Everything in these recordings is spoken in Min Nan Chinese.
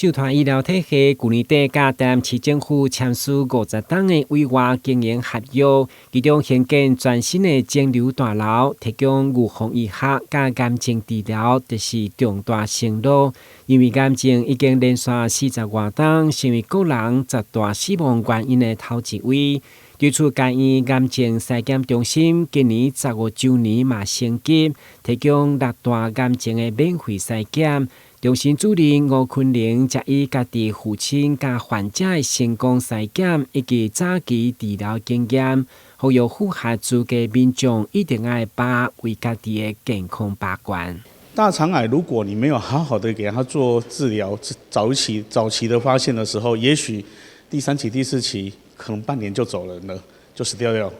秀團醫療體系舊年底佮台南市政府簽署50冬的委外經營合約，其中興建全新的腫瘤大樓，提供預防醫學佮癌症治療，就是重大承諾。因為癌症已經連續40外冬，成為國人十大死亡原因的頭一位。對此，該院癌症篩檢中心今年15週年嘛升級，提供六大癌症的免費篩檢。中心主任吳坤玲則以家己父親佮患者的成功篩檢以及早期治療經驗，呼籲符合資格民眾一定愛把為家己的健康把關。大腸癌，如果你沒有好好的給他做治療，早期的發現的時候，也許第三期、第四期可能半年就走人了，就死掉了。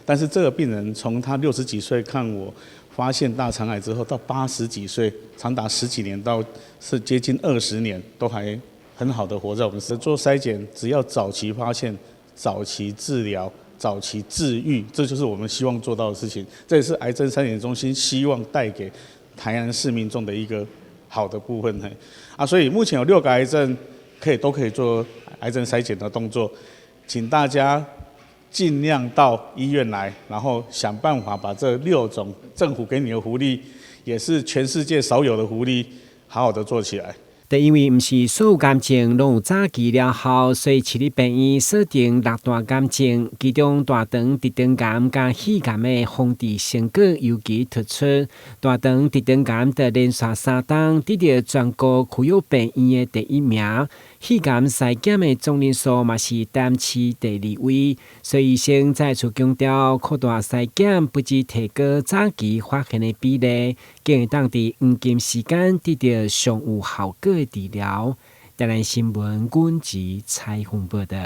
但是這個病人從他60幾歲看我發現大腸癌之後，到80幾歲，長達十幾年到是接近20年，都還很好的活在我們身。做篩檢，只要早期發現、早期治療、早期治癒，這就是我們希望做到的事情。這也是癌症篩檢中心希望帶給台南市民眾的一個好的部分。啊，所以目前有六個癌症都可以做癌症篩檢的動作，請大家盡量到醫院來，然後想辦法把這六種政府給你的福利，也是全世界少有的福利，好好的做起來。但因為毋是所有癌症攏有早期療效，所以市立病院鎖定六大癌症，其中大腸直腸癌佮肺癌的防治成果尤其突出。大腸直腸癌的連續3冬得著全國區域病院的第一名，肺癌篩檢的總人數嘛是台南市第二位。所以醫生再次強調，擴大篩檢不只提高早期發現的比例，更會當佇黃金時間得著上有效果的治療。台南新聞阮子采訪報導。